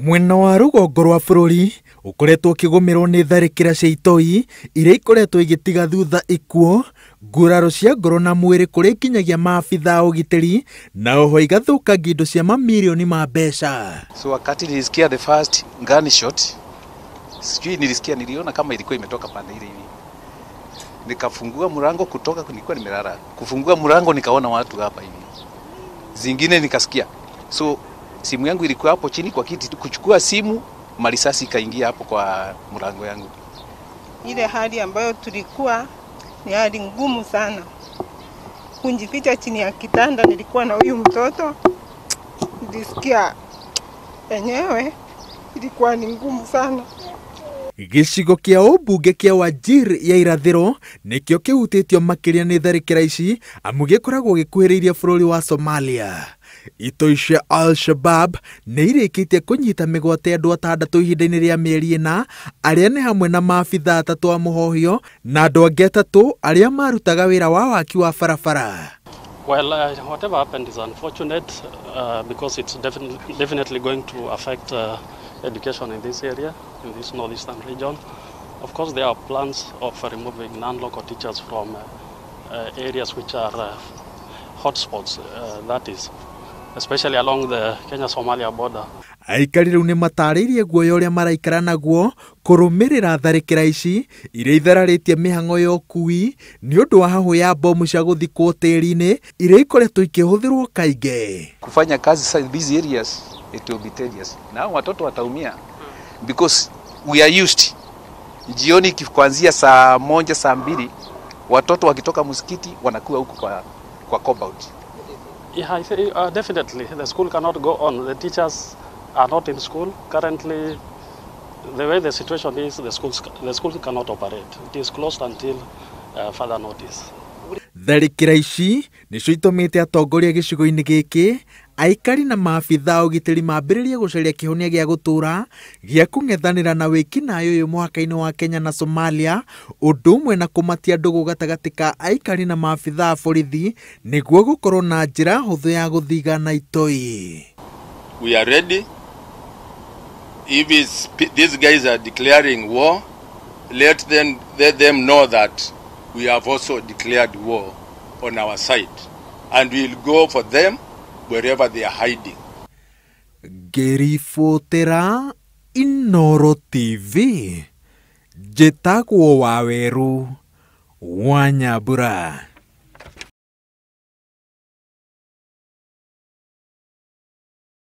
Mwena wa rũgongo rwa bũrũri ũkoretwo ũkĩgũmĩrwo nĩ tharĩkĩra cia itoi iria ikoretwo igĩtiga thutha ikuũ, nguraro cia ngoro na mwĩrĩ kũrĩa ikinyagia maabitha a ũgitĩri na oho igathũkangia indo cia mamirioni ma mbeca. So wakati nilisikia the first gunshot, sijui nilisikia, niliona kama ilikuwa imetoka pande ile hivi. Nikafungua mlango kutoka, nilikuwa nimelala. Kufungua mlango nikaona watu hapa hivi. Zingine nikasikia. So simu yangu ilikuwa hapo chini kwa kiti, kuchukua simu, marisasi ikaingia hapo kwa mlango yangu. Ile hali ambayo tulikuwa ni hali ngumu sana. Kunjificha chini ya kitanda, nilikuwa na huyu mtoto. Nilisikia enyewe ilikuwa ni ngumu sana. Gĩcigo kĩa ũmbunge kĩa Wajir ya irathĩro nĩkĩo kĩhutĩtio makĩria nĩ tharĩkĩra ici amu gĩkoragwo gĩkuhĩrĩirie bũrũri wa Somalia. Itoi cia Al-Shabab nĩ irĩkĩtie kũnyita mĩgwate andũ atandatũ ihinda-inĩ rĩa mĩeri ĩna, arĩa nĩ hamwe na maabitha atatũ a mũhohio na andũ angĩ atatũ arĩa marutaga wĩra wa waki wa barabara. Well, whatever happened is unfortunate because it's definitely going to affect education in this area, in this northeastern region. Of course, there are plans of removing non-local teachers from areas which are hotspots, that is, especially along the Kenya-Somalia border. Aikari rĩu nĩ matarĩirie guoya ũrĩa maraikara naguo kũrũmĩrĩra tharĩkĩra ici iria ithararĩtie mĩhang'o ya ũkui nĩ ũndũ wa hahũ ya bomu cia gũthikwo tĩri-inĩ iria ikoretwo ikĩhũthĩrwo kaingĩ. Kufanya kazi these areas it will be tedious. Na watoto wataumia because we are used. Jioni kuanzia saa 1 saa 2 watoto wakitoka msikiti wanakuwa huku kwa compound. Yeah, I think, definitely the school cannot go on. The teachers are not in school currently. The way the situation is, the school cannot operate. It is closed until further notice. Tharĩkĩra ici nĩcio itũmĩte atongoria gĩcigo-inĩ gĩkĩ, aikari na maabitha a ũgitĩri mambĩrĩrie gũcaria kĩhonia gĩa gũtũũra gĩa kũng'ethanĩra na wĩkinaĩ ũyũ mũhaka-inĩ wa Kenya na Somalia, ũndũ ũmwe na kũmatia ndũgũ gatagatĩ ka aikari na maabitha a borithi nĩguo gũkorwo na njĩra hũthũ ya gũthigana itoi. We are ready. If these guys are declaring war, let them know that we have also declared war on our side, and we will go for them wherever they are hiding. Ngĩribotera Inooro TV, njĩtagwo Waweru wa Nyambura.